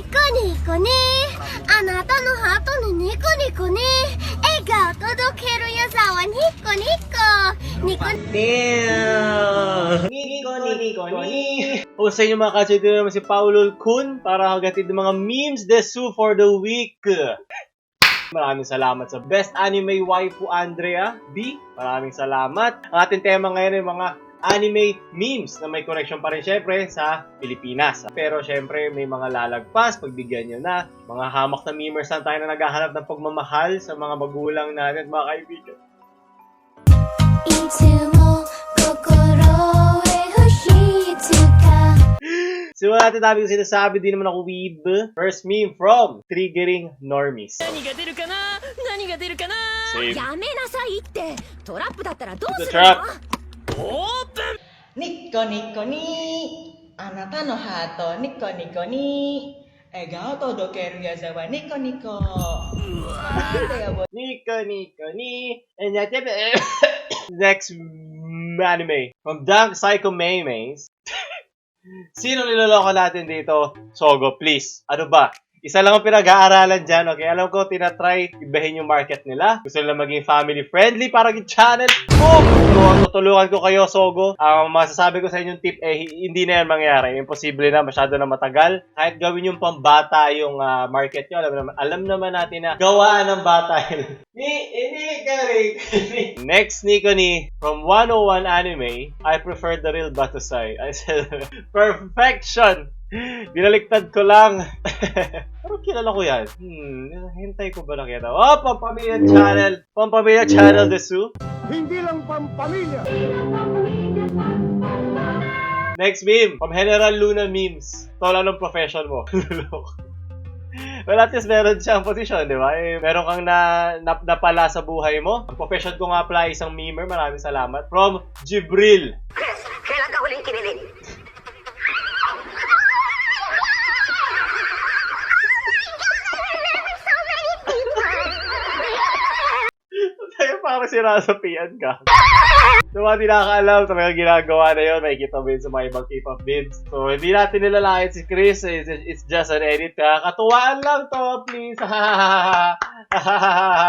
コニコにあなたのハートにニコニコに笑顔届ける矢沢ニコニコニコ。 Damn! Niko. O sa inyo mga ka-chay, dito naman si Paolo Kun para hagatid ng mga memes desu for the week. Maraming salamat sa Best Anime Waifu Andrea B. Maraming salamat. Ang ating tema ngayon ay mga anime memes na may connection pa rin syempre sa Pilipinas. Pero syempre may mga lalagpas, pagbigyan nyo na. Mga hamak na memers lang tayo na naghahanap ng pagmamahal sa mga magulang natin at mga kaibigan. Simula natin dami yung sinasabi, di naman ako weeb. First meme from Triggering Normies. Save. やめなさいってトラップだったらどう The するの？ trap. ニッコニコにあなたのハートニコニコに笑顔届ける矢沢ニコニコ。 Nico ni. And that next anime from Dank Psycho Maymays. Sino niloloko natin dito? Sogo, please. Ano ba? Isa lang ang pinag-aaralan dyan, okay? Alam ko, tinatry ibahin yung market nila. Gusto nila maging family-friendly para channel. Tutulungan ko kayo, Sogo. Ang masasabi ko sa inyong tip, hindi na yan mangyari. Imposible na, masyado na matagal. Kahit gawin yung pambata yung market nyo, alam naman natin na gawaan ng bata yun. Next, Nico ni, from 101 Anime, I prefer the real Batusai. I said, perfection! Binaliktad ko lang. Pero kilala ko yan. Hintay ko ba nakita? Oh, Pampamilya Channel. Pampamilya Channel desu. Hindi lang pampamilya. Next meme. From General Luna Memes. Ito lang ng profession mo. Well, at least meron siyang posisyon, di ba? Meron kang napala sa buhay mo. Ang profession ko nga pala isang memer. Maraming salamat. From Jibril. Kailan ka huling kinilig? Parang sinasapian ka. So, mga di nakakaalam, talaga ginagawa na yun. Makikita mo yun sa mga ibang K-pop vids. So, hindi natin nilalakit si Chris. It's just an edit. Katuwaan lang to, please.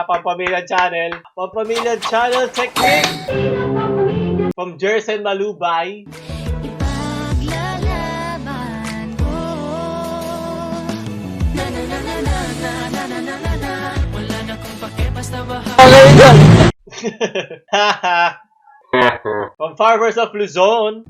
Pampamilya Channel. Pampamilya Channel technique. From Jersen Malubay. From Farmers of Luzon.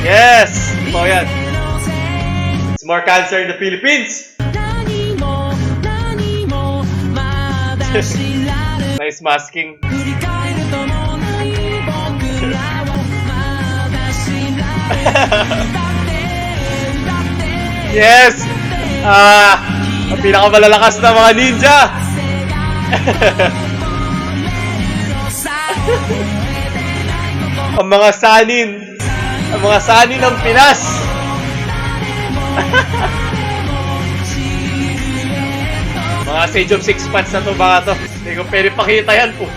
Yes! Oh, yan. It's more cancer in the Philippines. Nice masking. Yes! Ang pinakamalalakas na mga ninja! Ang mga sanin! Ang mga sanin ng Pinas! Mga Sage of Six Paths na to mga to. Hindi ko pwede pakita yan po.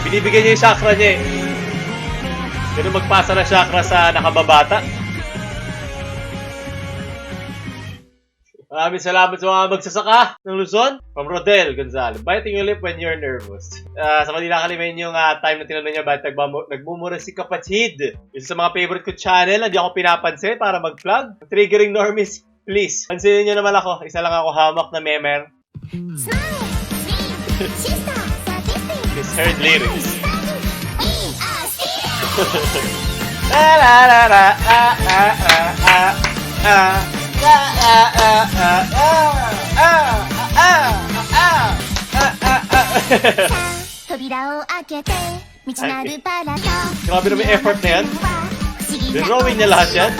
Binibigyan niya yung chakra niya eh. Ganun magpasa ng chakra sa nakababata. Maraming salamat sa mga magsasaka ng Luzon. From Rodel Gonzalo. Biting your lip when you're nervous. Sa Manila kalimain yung time na tinanong niya bakit nagmumura si Kapatid. Isa sa mga favorite ko channel. Hindi ako pinapansin para mag-plug. Triggering Normies, please. Pansinin niyo naman ako. Isa lang ako hamak na memer. Misheard lyrics. Grabe naman yung effort na yan. Drawing niya lahat yan.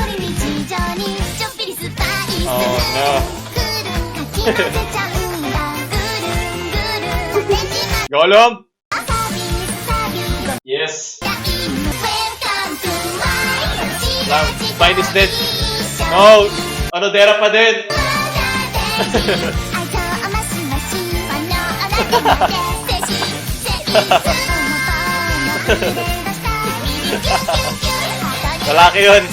Oh no. Golom! Yes! Mine is dead. No! Anodera pa din! Malaki yun.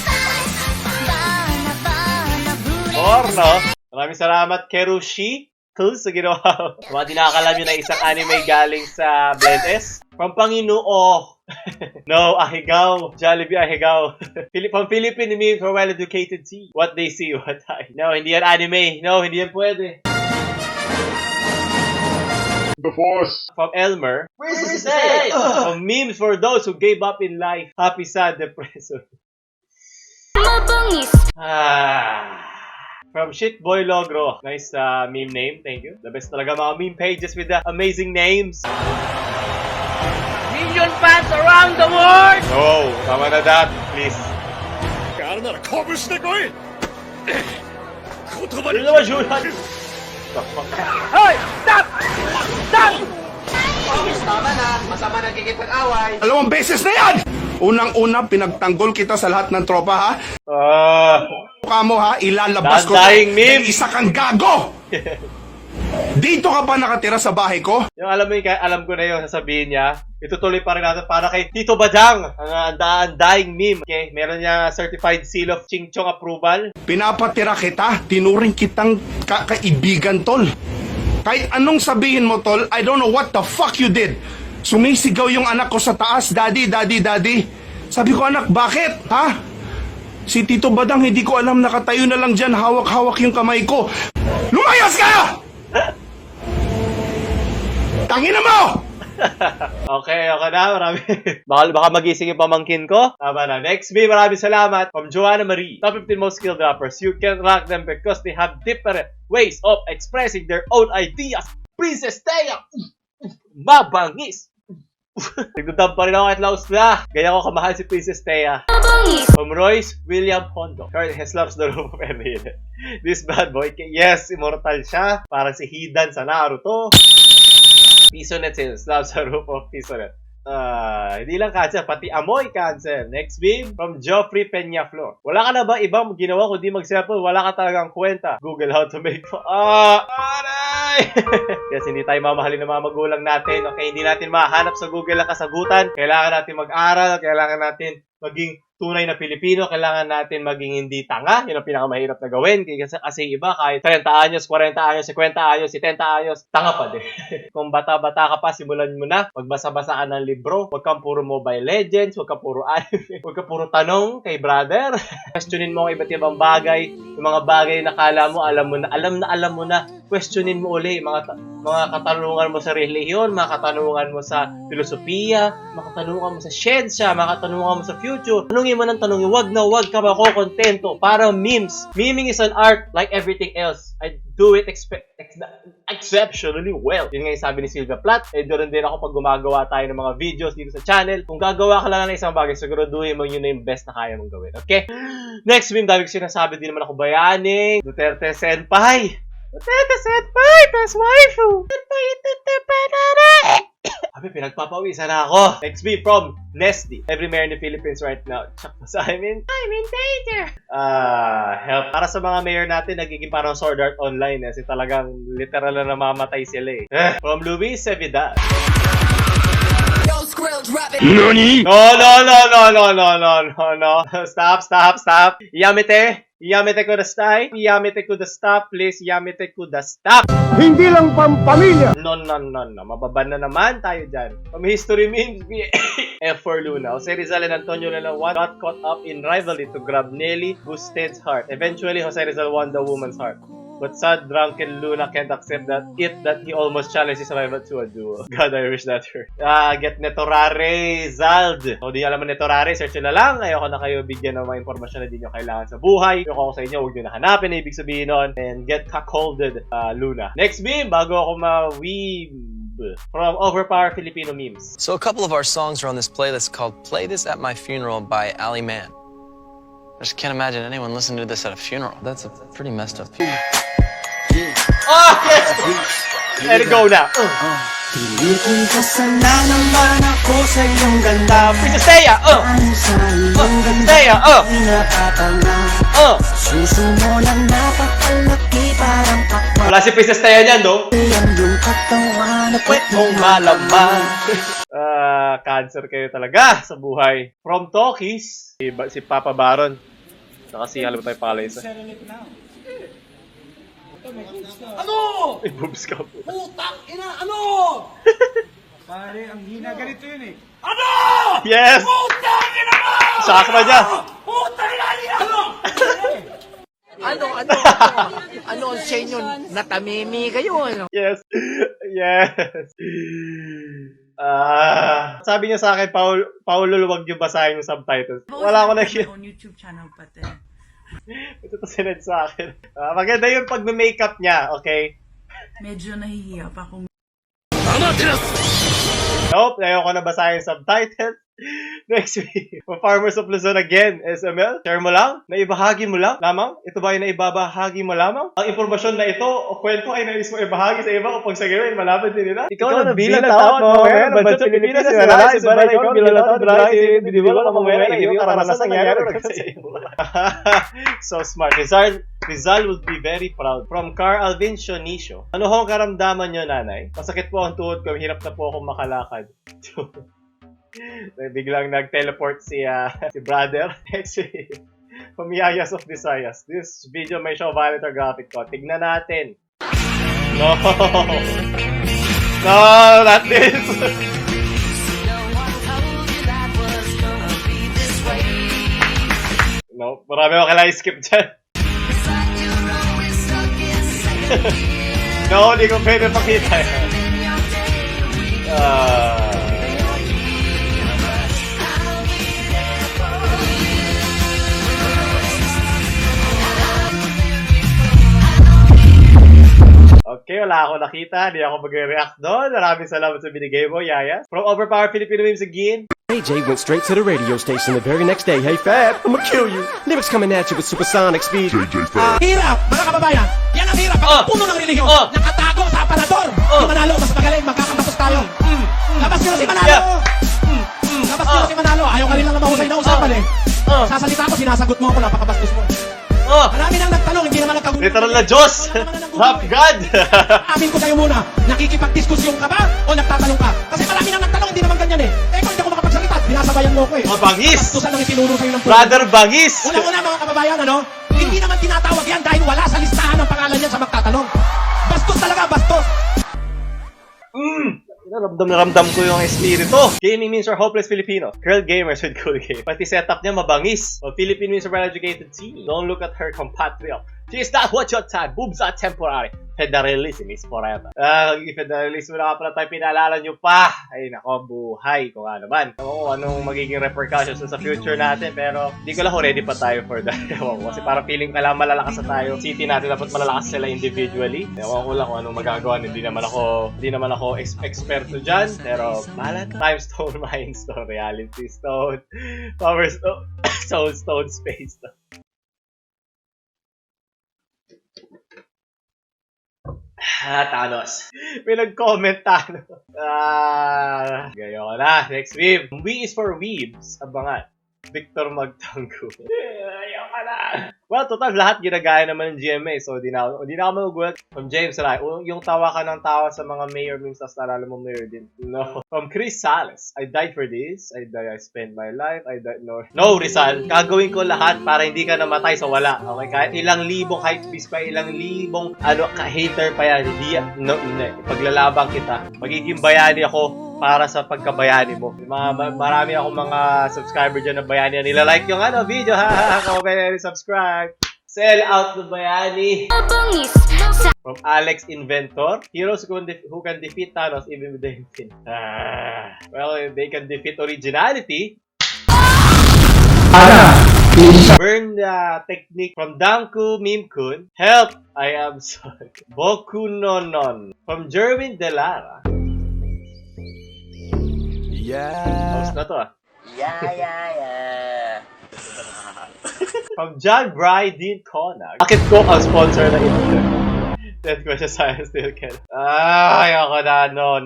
Porno. Maraming salamat, Kerushi. Cool sa ginawa. Mga di nakakalam yun na isang anime galing sa Blend S. From Panginoo. No, Ahigaw. Jollibee Ahigaw. From Philippine memes for well-educated see. What they see, what I. No, hindi yan anime. No, hindi yan pwede. The Force. From Elmer. From memes for those who gave up in life. Happy, sad, depressed. From Shitboy Logro. Nice meme name. Thank you. The best talaga mga meme pages with the amazing names. Million fans around the world! No, tama na that. Please. あれなら拳で来い言葉 Yun naman, Julian. Hoy! Stop! Stop! Dalawang beses na yan! Unang-una, pinagtanggol kita sa lahat ng tropa, ha? Mukha mo, ha? Ilalabas ko Dandahing meme. Dahil isa kang gago! Dito ka pa nakatira sa bahay ko? Yung alam mo yung alam ko na yung sasabihin niya. Itutuloy pa rin natin para kay Tito Badang. Ang dying meme. Okay, meron niya certified seal of Ching Chong approval. Pinapatira kita, tinuring kitang kaibigan, tol. Kahit anong sabihin mo, tol, I don't know what the fuck you did. Sumisigaw yung anak ko sa taas, daddy, daddy, daddy. Sabi ko, anak, bakit? Ha? Si Tito Badang, hindi ko alam, nakatayo na lang dyan, hawak-hawak yung kamay ko. Lumayas ka! Tangina mo! Okay na. Marami. baka magising yung pamangkin ko. Tama na. Next meme, maraming salamat. From Joanna Marie. Top 15 most skilled rappers. You can rank them because they have different ways of expressing their own ideas. Princess Thea! Mabangis! Nagdudub pa rin ako at laos na. Gaya ko kamahal si Princess Thea. From Royce William Hondo. Kurt Hess loves the roof of every day. This bad boy, yes, immortal siya. Parang si Hidan sa Naruto. Pisonet says, loves the roof of Pisonet. Hindi lang cancer, pati amoy cancer. Next meme from Geoffrey Peñaflor. Wala ka na ba ibang ginawa kundi mag-cellphone? Wala ka talagang kwenta. Google how to make aray! Yes, hindi tayo mamahalin ng mga magulang natin. Okay, hindi natin mahanap sa Google ang kasagutan. Kailangan natin mag-aral. Kailangan natin maging tunay na Pilipino, kailangan natin maging hindi tanga. Yun ang pinakamahirap na gawin. Kasi iba, kahit 30 anyos, 40 anyos, 50 anyos, 70 anyos, tanga pa din. Kung bata-bata ka pa, simulan mo na. Magbasa-basa ka ng libro. Huwag kang puro Mobile Legends. Huwag kang puro anime. Huwag kang puro tanong kay brother. Questionin mo ang iba't ibang bagay. Yung mga bagay na kala mo, alam mo na. Questionin mo uli. Mga katanungan mo sa relihiyon, mga katanungan mo sa filosofiya, mga katanungan mo sa siyensya, mga katanungan mo sa future. Tanungin mo ng tanungin, wag ka makokontento. Para memes. Meming is an art like everything else. I do it exceptionally well. Yun nga yung sabi ni Sylvia Plath. Doon din ako pag gumagawa tayo ng mga videos dito sa channel. Kung gagawa ka lang ng isang bagay, siguraduhin mo yun na yung best na kaya mong gawin. Okay? Next meme, dami ko sinasabi, din naman ako bayaning. Duterte Senpai! Duterte Senpai! Best waifu! Abi, pinagpapawisan na ako. Next meme from Nesty. Every mayor in the Philippines right now. I'm in danger. Help. Para sa mga mayor natin, nagiging parang Sword Art Online. Kasi talagang literal na namamatay sila eh. From Luis Sevidal. Nani? No. Stop. Yamete kudastai. Yamete kudastop. Please, yamete kudastop. Hindi lang pampamilya. No. Mababan na naman tayo dyan. From history memes, F for Luna. Jose Rizal and Antonio Lalawan got caught up in rivalry to grab Nelly Busted's heart. Eventually, Jose Rizal won the woman's heart. But sad, drunken Luna can't accept that he almost challenged his rival to a duel. God, I wish that her. Get Netorare Zald. O di alam mo Netorare, search na lang. Ayoko na kayo bigyan ng mga informasyon na di nyo kailangan sa buhay. Ayoko ko sa inyo, huwag nyo na hanapin na ibig sabihin nun. And get cuckolded, Luna. Next meme, bago ako ma-weeb. From Overpower Filipino Memes. So a couple of our songs are on this playlist called Play This at My Funeral by Ali Man. I just can't imagine anyone listening to this at a funeral. That's a pretty messed up thing. Yes! Let it go na. Tinikong ka sana naman ako sa iyong ganda. Princess Thea! Thea! Pinapatanga. Suso mo lang napapalaki parang Wala si Princess Taya niyan, no? Ang iyong katawan at Kwet mong malaman. Cancer kayo talaga sa buhay. From Talkies, si Papa Baron. Si alam mo tayo pala isa. Ano? May boobs ka po. Putang ina, ano? Pare, ang hina ganito yun eh. Ano? Yes! Putang ina mo! Sakra niya! Putang ina niya! Ano? Ano ang sa inyo? Natamimi kayo, ano? Yes! Yes! Sabi niya sa akin, Paulo, huwag niyo basahin yung subtitles. Wala ako nakikita. On YouTube channel pati. Ito to sinad sa akin. Maganda yung pag makeup niya, okay? Medyo nahihiya pa kung Nope, ayoko na basahin yung subtitles. Next week, from Farmers of Luzon again, SML. Share mo lang, naibahagi mo lang lamang. Ito ba ay naibabahagi mo lamang? Ang impormasyon na ito o kwento ay nais mo ibahagi sa iba upang sa gayon malaman din nila. Ikaw na bilang tao at mamamayan ng bansa Pilipinas, wala isa ba na ikaw bilang tao at marami sa individual at mamamayan ng iyong karanasan nangyari sa iyo. So smart. Rizal will be very proud. From Car Alvin Sionicio. Ano ho ang karamdaman nyo, nanay? Masakit po ang tuhod ko, hirap na po akong makalakad. Biglang nag-teleport si brother. Pamiyayas of Visayas. This video may show violent or graphic ko. Tignan natin. No! No, not this! No, marami ako kailangan skip dyan. No, hindi ko pwede pakita yan. Okay, wala ako nakita. Hindi ako mag-react doon. Maraming salamat sa binigay mo, Yaya. From Overpower Filipino Memes again. AJ went straight to the radio station the very next day. Hey, Fab, I'm gonna kill you. Lyrics coming at you with supersonic speed. Hirap, mga kababayan. Yan ang hirap. Ang puno ng relihiyon. Nakatago sa aparador. Si Manalo, mas magaling. Magkakabatos tayo. Labas nyo na si Manalo. Labas nyo na si Manalo. Ayaw ka rin lang na mahusay na usapan eh. Sasalita ko, sinasagot mo ako. Napakabastos mo. Marami nang nagtanong, hindi naman nagkagulo. Literal na Diyos! Rap God! Amin ko sa'yo muna, nakikipag-diskusyon ka ba o nagtatanong ka? Kasi marami nang nagtanong, hindi naman ganyan eh. Kung hindi ako makapagsalita, binasabayan mo ko eh. Bangis! Bastusan lang itinuro sa'yo ng Brother Bangis! Una-una mga kababayan, ano? Hindi naman tinatawag yan dahil wala sa listahan ng pangalan yan sa magtatanong. Bastos talaga, bastos! Ramdam na ramdam ko yung espiritu. Gaming memes are hopeless Filipino. Girl gamers with cool game. Pati setup niya mabangis. O Philippine memes are well-educated teen. Don't look at her compatriot. She is not what your time. Boobs are temporary. Federalism is forever. Federalism na nga pala tayo pinaalala nyo pa. Ay nako, buhay ko nga naman. Oo, anong magiging repercussions sa future natin. Pero di ko lang kung ready pa tayo for that. Ewan ko. Kasi parang feeling ka lang malalakas na tayo. City natin dapat malalakas sila individually. Ewan ko lang kung anong magagawa. Hindi naman ako eksperto dyan. Pero bahala. Time stone, mind stone, reality stone, power stone, soul stone, space stone. Thanos. May nag-comment Thanos. Gayo na. Next weeb. We is for weebs. Abangan. Victor Magtanggo. Ayoko na. Well, total, lahat ginagaya naman ng GMA. So, di na ako magugulat. From James Rai. Yung tawa ka ng tawa sa mga mayor memes, tapos nalala mo mayor din. No. From Chris Sales. I died for this. I spent my life. I died. No, Rizal. Gagawin ko lahat para hindi ka namatay sa wala. Okay? Kahit ilang libong hypebeast pa, ilang libong ka-hater pa yan. Hindi. Paglalabang kita. Magiging bayani ako para sa pagkabayani mo. Marami akong mga subscriber dyan na bayani na nilalike yung video. Comment and subscribe. Sell out the bayani. From Alex Inventor. Heroes who can defeat Thanos even with the infinite. Well, they can defeat originality. Burn the technique. From Danku Mimkun. Help! I am sorry. Boku no Non. From Jerwin Delara. Yeah. Na to From John Brydin Conag. Bakit ko ang sponsor na ito? Then ko siya science still can. Ayoko na. No.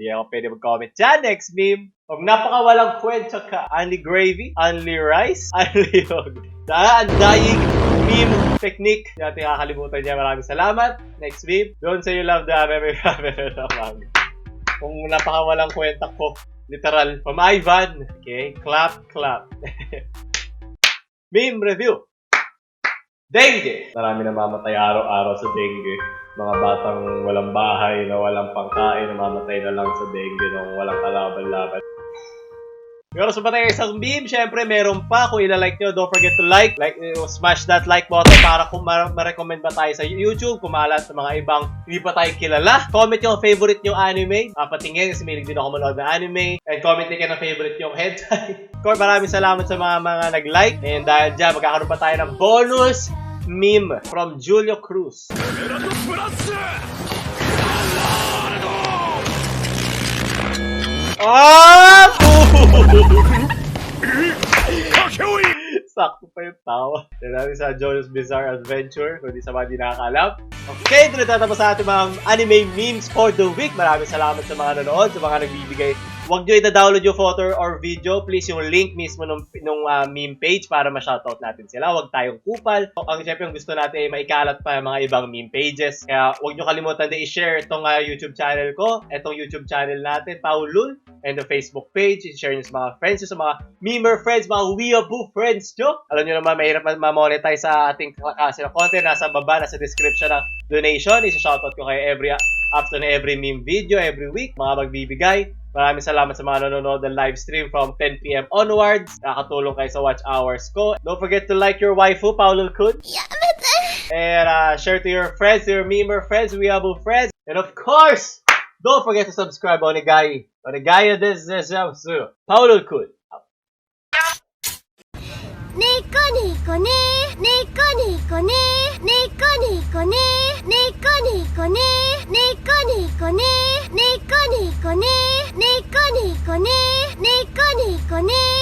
Di ako pwede mag-comment dyan. Next meme. From napakawalang kwento ka. Only gravy, only rice, only yogurt. Undying meme technique. Hindi natin kakalimutan niya. Maraming salamat. Next meme. Don't say you love the anime lamang. Kung napakawalang kwenta ko. Literal. From Ivan. Okay. Clap, clap. Meme review. Dengue. Marami namamatay araw-araw sa dengue. Mga batang walang bahay, na walang pangkain, namamatay na lang sa dengue nung walang kalaban-laban. Pero sa patay isang meme, syempre meron pa. Kung ilalike nyo, don't forget to like, smash that like button para kung ma-recommend ba tayo sa YouTube, kumalat sa mga ibang hindi pa tayo kilala. Comment yung favorite yung anime. Patingin kasi may din ako manood na anime. And comment din kayo ng favorite yung hentai. Core, maraming salamat sa mga nag-like. And dahil dyan, magkakaroon pa tayo ng bonus meme from Julio Cruz. Ah! Sakto pa yung tawa. Yan natin sa Jojo's Bizarre Adventure, kung di sa mga di nakakaalam. Okay, ito na tatapos sa ating mga anime memes for the week. Maraming salamat sa mga nanood, sa mga nagbibigay. Huwag nyo i-download yung photo or video. Please, yung link mismo nung meme page para ma-shoutout natin sila. Huwag tayong kupal. Ang syempre, yung gusto natin ay maikalat pa yung mga ibang meme pages. Kaya huwag nyo kalimutan na i-share itong YouTube channel ko. Itong YouTube channel natin, Paulul. And the Facebook page. I-share nyo sa mga friends nyo, sa mga memer friends, mga weeaboo friends nyo. Alam nyo naman, mahirap ma-monetize sa ating kasi na content. Nasa baba, nasa description ng donation. Isa-shoutout ko kayo after na every meme video, every week. Mga magbibigay. Maraming salamat sa mga nanonood ng live stream from 10 PM onwards. Nakakatulong kayo sa watch hours ko. Don't forget to like your waifu, Paolo Kun. And share to your friends, to your memer friends, weeaboo friends. And of course, don't forget to subscribe, Onegai. Onegai, this is Paolo Kun. Nico Nico ni, Nico Nico ni, Nico Nico ni, Nico Nico ni, Nico Nico ni, Nico Nico ni.